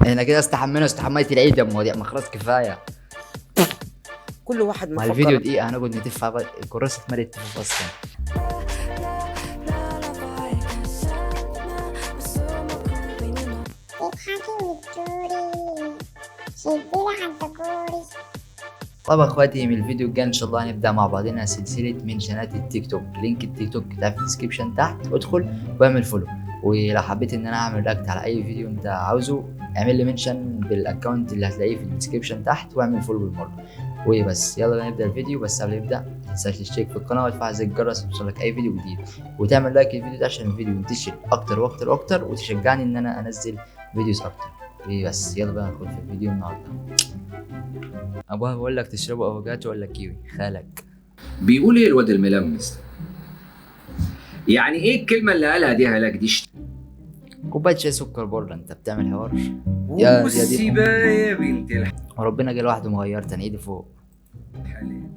احنا كده استحمينا استحميت العيد يا مواضيع، ما خلاص كفاية. كل واحد مع الفيديو مفكر دقيقة هنقعد نتف الكراسة اتملت تفوف اصلا. اضحكي وتدوري شديلي عالدبوري. طب اخواتي، من الفيديو الجاي ان شاء الله هنبدا مع بعضنا سلسلة منشنات التيك توك. link التيك توك ده في ال description تحت، ادخل واعمل follow. ولو حبيت ان انا اعمل react على اي فيديو انت عاوزه، اعمل لي mention بال account اللي هتلاقيه في ال description تحت، واعمل follow بالمرة. وبس يلا بقى نبدا الفيديو. بس قبل ما نبدا ما تنساش تشترك في القناة وتفعل زر الجرس يوصلك اي فيديو جديد، وتعمل like للفيديو ده عشان الفيديو ينتشر اكتر واكتر واكتر، وتشجعني ان انا انزل videos اكتر. وبس يلا بقى ندخل في الفيديو النهارده. ابوها بيقول لك تشربوا افوكاتو ولا كيوي؟ خالك بيقول ايه الواد الملمس ده؟ يعني ايه الكلمة اللي قالها دي هلاك دي؟ كوباية شاي سكر بره، انت بتعمل حوار يا بصي دي بقى يا بنت وربنا جه لوحده مغير تاني ايدي فوق. الحلال.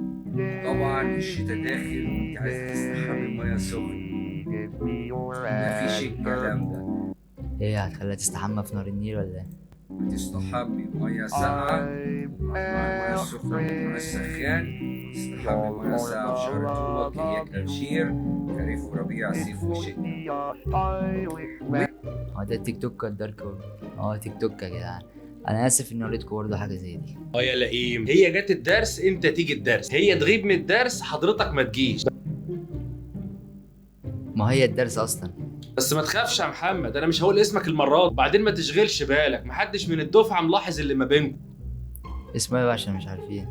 طبعا الشتاء داخل وانت عايز تستحمي مية سخنة، مفيش الكلام ده. ايه هتخليها تستحمى في نهر النيل ولا ايه؟ هتستحمي مية ساقعه مع المية السخنة من السخان، تستحمي مية ساقعه في شهر طوبك، اياك انشير، خريف وربيع، صيف وشتاء. هو ده التيك توك ال dark web؟ اه تيك توك يا جدعان. انا اسف اني وريتكم برضه حاجة زي دي. اه يا لئيم، هي جت الدرس انت تيجي الدرس، هي تغيب من الدرس حضرتك ما تجيش. ما هي الدرس اصلا. بس ما تخافش يا محمد، انا مش هقول اسمك المرة دي، بعدين ما تشغلش بالك، محدش من الدفعة ملاحظ اللي ما بينكم. اسمه ايه بقى عشان مش عارفين؟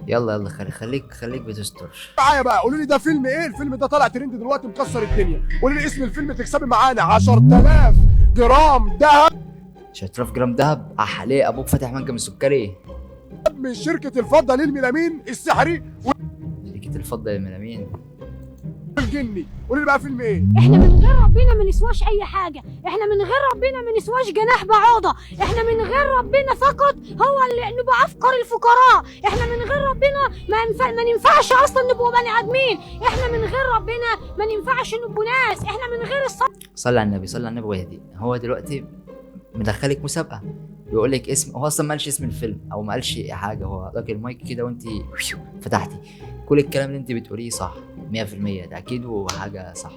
يلا يلا خليك خليك بتستر معايا بقى. قولوا لي ده فيلم ايه؟ الفيلم ده طالع ترند دلوقتي مكسر الدنيا. قولوا لي اسم الفيلم تكسبي معانا 10000 جرام ذهب. 10000 جرام ذهب؟ ليه ابوك فاتح منجم السكري؟ من شركة الفضة للميلامين السحري. شركة الفضة للميلامين والجني. قولوا لي بقى فيلم ايه؟ احنا من غير ربنا ما نسواش اي حاجة، احنا من غير ربنا ما نسواش جناح بعوضة، احنا من غير ربنا فقط هو اللي نبقى افقر الفقراء، احنا من غير ربنا ما ننفعش اصلا نبقوا بني ادمين، احنا من غير ربنا ما ننفعش نبقوا ناس، احنا من غير الصبر. صلي على النبي، صلي على النبي ويهدي. هو دلوقتي مدخلك مسابقة بيقول لك اسم، هو اصلا ما قالش اسم الفيلم او ما قالش حاجة، هو اداك المايك كده وانت فتحتي. كل الكلام اللي انت بتقوليه صح 100%، ده اكيد وحاجه صح،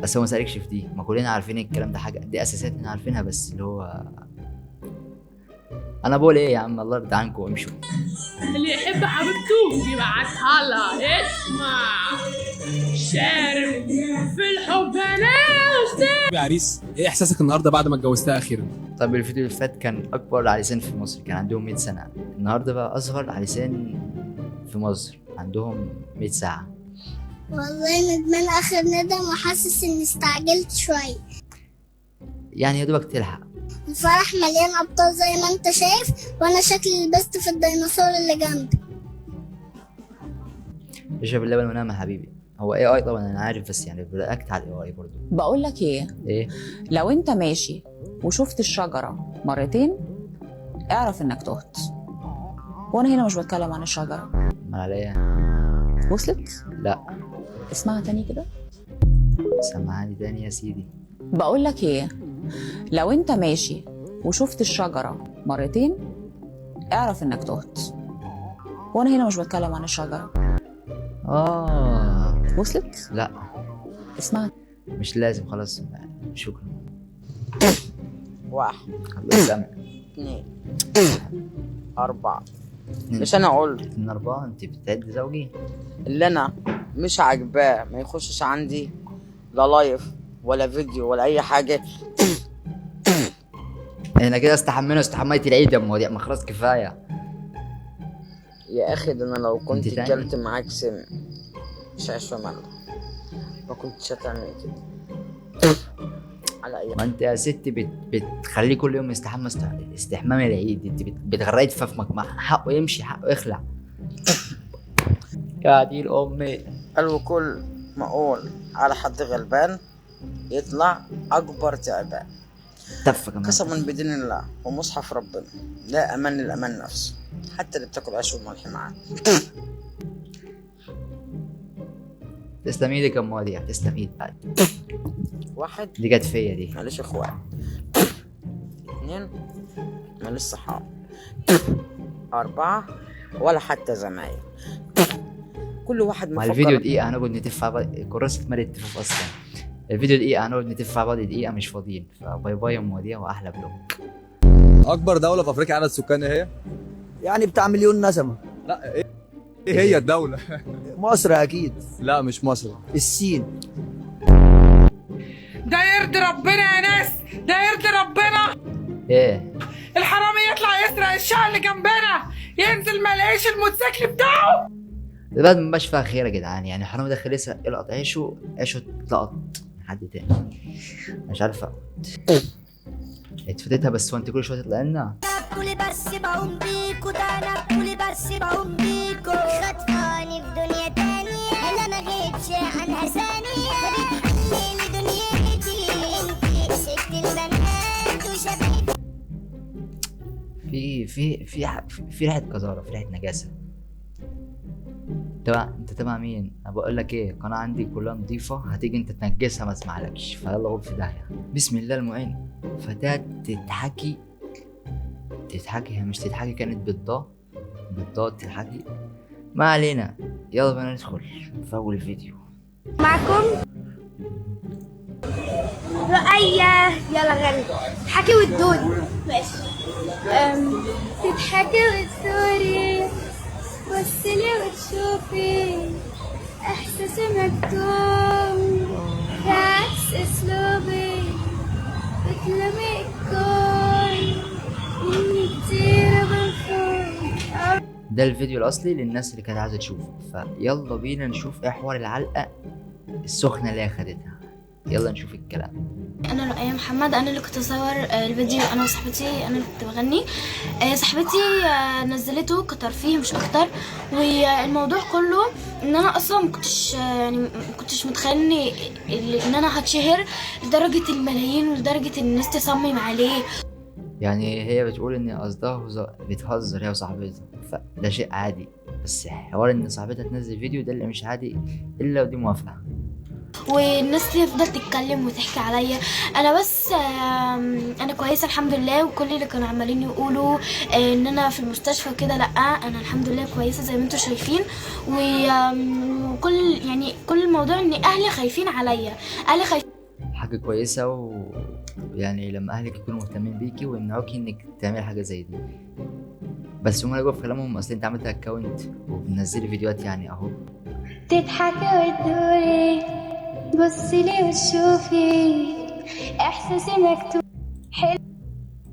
بس هو ما سالكش في دي. ما كلنا عارفين الكلام ده، حاجة دي اساسات احنا عارفينها، بس اللي هو انا بقول ايه يا عم، الله يرضى عنكم وامشوا. اللي يحب حبيبته يبعتها لها. اسمع شارب في الحب انا استاذ. يا عريس، ايه احساسك النهارده بعد ما اتجوزتها اخيرا؟ طب الفيديو اللي فات كان اكبر عريسين في مصر كان عندهم 100 سنة، النهارده بقى اصغر عريسين في مصر عندهم 100 ساعة. والله ندمان اخر ندم، وحاسس اني استعجلت شوية. يعني يا دوبك تلحق. الفرح مليان ابطال زي ما انت شايف، وانا شكلي لبست في الديناصور اللي جنبي. اشرب اللبن ونام يا حبيبي. هو AI طبعا انا عارف، بس يعني ب react على ال AI برضه. بقول لك ايه؟ ايه؟ لو انت ماشي وشفت الشجرة مرتين اعرف انك تهت. وانا هنا مش بتكلم عن الشجرة. امال على ايه؟ وصلت؟ لا. اسمعها تاني كده. سمعاني تاني يا سيدي. بقول لك ايه؟ لو انت ماشي وشفت الشجرة مرتين اعرف انك تهت. وانا هنا مش بتكلم عن الشجرة. وصلت؟ لا. اسمع. مش لازم خلاص، شكرا. واحد الله يسامحك. 2 4. مش انا قلت 2 4؟ انت بتعد زوجي؟ اللي انا مش عاجباه ما يخشش عندي لا live ولا فيديو ولا اي حاجة. احنا كده استحمينا استحميت العيد يا مواضيع، ما خلاص كفاية. يا اخي ده انا لو كنت انت تاني؟ اكلت معاك سم مش عيش وملح ما كنتش هتعمل كده. على اي ما انت يا ستي بتخليه كل يوم يستحمى استحمام العيد، انت بتغرقي في فمك، ما حقه يمشي، حقه يخلع. يا دي الام. قالوا كل ما اقول على حد غلبان يطلع اكبر تعبان. تفه كمان. قسما بدين الله ومصحف ربنا لا امان للامان نفسه، حتى اللي بتاكل عيش وملح معاه. تسلم ايدك يا ام وديع، تسلم ايدك. واحد دي جت فيا دي. معلش يا اخوان. 2، ماليش صحاب، 4 ولا حتى زمايل. كل واحد مع الفيديو دقيقة هنقعد نتف على بعض، كراسة مال التفاف اصلا. الفيديو دقيقة هنقعد نتف على بعض دقيقة، مش فاضيين. ف bye bye يا ام وديع واحلى block. اكبر دولة في افريقيا عدد سكان ايه هي؟ يعني بتاع مليون نسمة. لا ايه هي الدولة؟ مصر اكيد. لا مش مصر. الصين. ده يرضي ربنا يا ناس، ده يرضي ربنا. ايه الحرامي يطلع يسرق الشقة اللي جنبنا، ينزل ما يلاقيش الموتوسيكل بتاعه. البلد مبقاش فيها خير يا جدعان، يعني الحرامي دخل يسرق يلقط عيشه، عيشه اتلقط من حد تاني. مش عارفه اتفتتها، بس وانت كل شوية تطلع لنا. بس بقوم بيكو، ده انا بقولي بس بقوم بيكو، خطفاني في دنيا تانية انا ما غيبش عنها ثانية، بتحلل دنيتي انتي ست البنات وشباب. في في في في ريحه قذاره، في ريحه نجاسة. تبع انت تبع مين؟ انا بقول لك ايه، القناة عندي كلها نظيفة، هتيجي انت تنجسها ما اسمعلكش، فيلا غور في داهية. بسم الله المعين. فتاة تتحكي، تتحكي هي مش تتحكي، كانت بالضاء تتحكي. ما علينا، يلا بينا ندخل في اول فيديو. معكم رؤية. يلا غني تضحكي وتدوري. ماشي. تضحكي وتدوري، بصلي وتشوفي احساسي مكتوم، عكس اسلوبي بتلمي الكون مني كتير بنفوق. ده الفيديو الاصلي للناس اللي كانت عايزه تشوفه، فيلا بينا نشوف ايه حوار العلقة السخنة اللي اخدتها. يلا نشوف الكلام. انا رؤية محمد، انا اللي كنت بصور الفيديو انا وصاحبتي، انا اللي كنت بغني. صاحبتي نزلته كترفيه مش اكتر، والموضوع كله ان انا اصلا ما كنتش يعني ما كنتش متخيله ان انا هتشهر لدرجة الملايين ولدرجه ان الناس تصمم عليه. يعني هي بتقول ان قصدها بتهزر هي وصاحبتها، فده شيء عادي، بس حوار ان صاحبتها تنزل فيديو ده اللي مش عادي الا ودي موافقة. والناس تفضل تتكلم وتحكي عليا انا، بس انا كويسة الحمد لله، وكل اللي كانوا عمالين يقولوا ان انا في المستشفى وكده، لا انا الحمد لله كويسة زي ما انتم شايفين. وكل يعني كل الموضوع ان اهلي خايفين عليا، اهلي خايفين. حاجة كويسة، ويعني لما اهلك يكونوا مهتمين بيكي ويمنعوكي انك تعملي حاجة زي دي، بس هم رجعوا في كلامهم، اصل انت عملت account وبتنزلي فيديوهات يعني اهو. تضحكي وتدوري، بصيلي وتشوفي احساسي مكتوب، حلم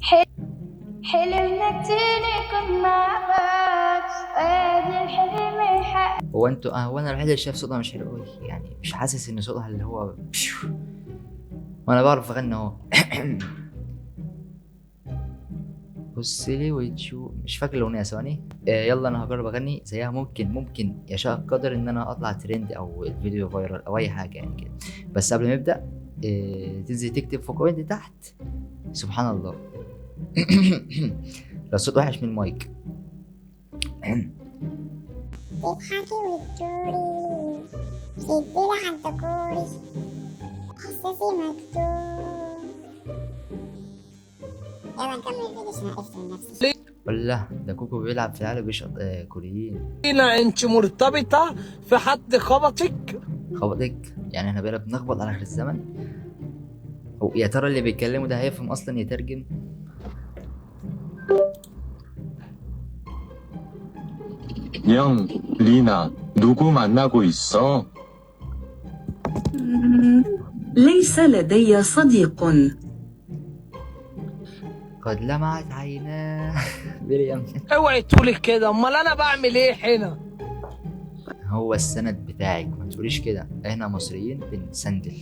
حلم حلمنا كتير نكون مع بعض، وادي الحلم يحقق. هو انتوا هو انا الوحيد اللي شايف صوتها مش حلو قوي؟ يعني مش حاسس ان صوتها اللي هو وانا بعرف اغني اهو. بصيلي وتشوف، مش فاكر الاغنية، ثواني. يلا انا هجرب اغني زيها، ممكن يشاء القدر ان انا اطلع ترند او الفيديو viral او اي حاجة يعني كده. بس قبل ما نبدا تنزل تكتب في comment تحت سبحان الله. لو الصوت وحش من المايك. تضحكي وتدوري في الدلع الذكوري، احساسي مكتوب. يلا نكمل الفيديو عشان عرفت من نفسي. ولا ده كوكو بيلعب في العالم بيشقط كوريين. لينا انت مرتبطة في حد خبطك؟ خبطك؟ يعني احنا بقينا بنخبط على اخر الزمن؟ هو يا ترى اللي بيتكلموا ده هيفهم اصلا يترجم؟ 영, 리나, 누구 만나고 있어? ليس لدي صديق. قد لمعت عيناه مريم. اوعي تقولي كده، امال انا بعمل ايه هنا؟ هو السند بتاعك، ما تقوليش كده، احنا مصريين بنسندل.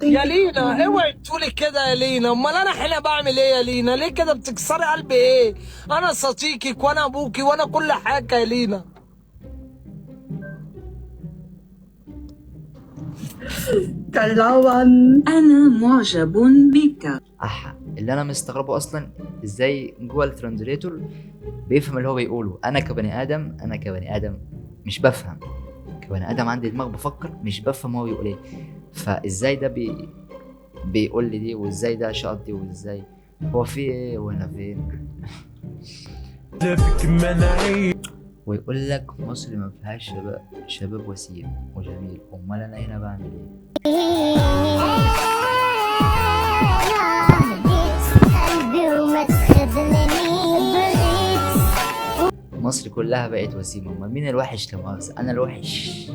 يا لينا اوعي تقولي كده يا لينا، امال انا هنا بعمل ايه يا لينا؟ ليه كده بتكسري قلبي؟ ايه؟ انا صديقك وانا ابوكي وانا كل حاجة يا لينا. أنا معجب بك. اللي انا مستغربه اصلا ازاي Google Translator بيفهم اللي هو بيقوله. انا كبني ادم، انا كبني ادم مش بفهم، كبني ادم عندي دماغ بفكر مش بفهم هو بيقول ايه، فازاي ده بيقول لي دي، وازاي ده شاط دي، وازاي هو في ايه وانا فين؟ ويقول لك مصر ما فيهاش شباب وسيم وجميل، امال انا هنا بعمل ايه؟ مصر كلها بقت وسيمة، امال مين الوحش؟ لا مؤاخذة انا الوحش.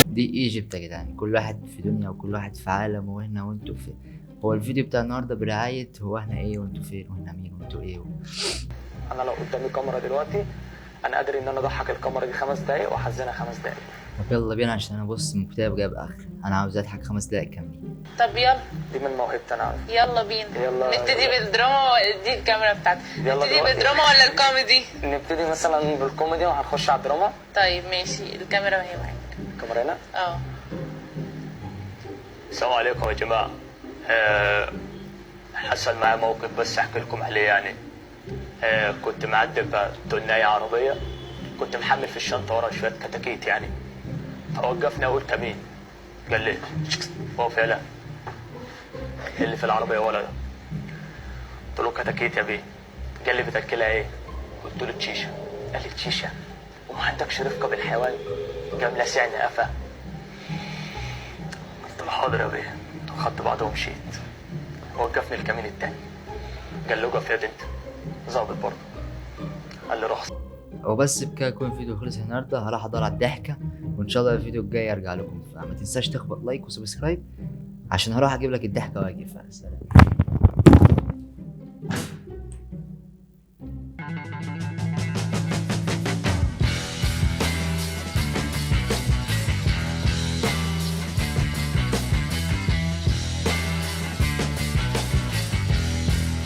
دي ايجيبت يا جدعان، كل واحد في دنيا وكل واحد في عالم، وهنا وانتوا فين. هو الفيديو بتاع النهارده برعاية هو احنا ايه وانتوا فين واحنا مين وانتوا ايه انا لو قدامي كاميرا دلوقتي انا قادر ان انا اضحك الكاميرا دي 5 دقايق واحزنها 5 دقايق. طب يلا بينا عشان انا بص مكتئب جايب اخر، انا عاوز اضحك 5 دقايق كاملين. طب يلا، دي من موهبتي انا عارف. يلا بينا، يلا نبتدي بالدراما. دي الكاميرا بتاعتي. نبتدي بالدراما ولا الكوميدي؟ نبتدي مثلا بالكوميدي وهنخش على الدراما. طيب ماشي، الكاميرا اهي معاك. الكاميرا هنا؟ اه. السلام عليكم يا جماعة. حصل معايا موقف بس احكي لكم عليه يعني. كنت معدي بتناية عربية، كنت محمل في الشنطة ورا شوية كتاكيت يعني. فوقفني أقول كمين، قال لي اقف يلا، اللي في العربية ولا ده؟ قلت له كتاكيت يا بيه. قال لي بتاكلها ايه؟ قلت له تشيشة. قال لي تشيشة وما عندكش رفقة بالحيوان؟ قام لسعني قفا. قلت له حاضر يا بيه، خدت بعضه ومشيت. وقفني الكمين التاني، قال له اقف يا بنت، ظابط برضه. قال لي روح. وبس بكده يكون الفيديو خلص النهارده. هروح ادور على الضحكة، وان شاء الله الفيديو الجاي ارجع لكم. فما تنساش تخبط like و subscribe عشان هروح اجيب لك الضحكة واجي. فسلام.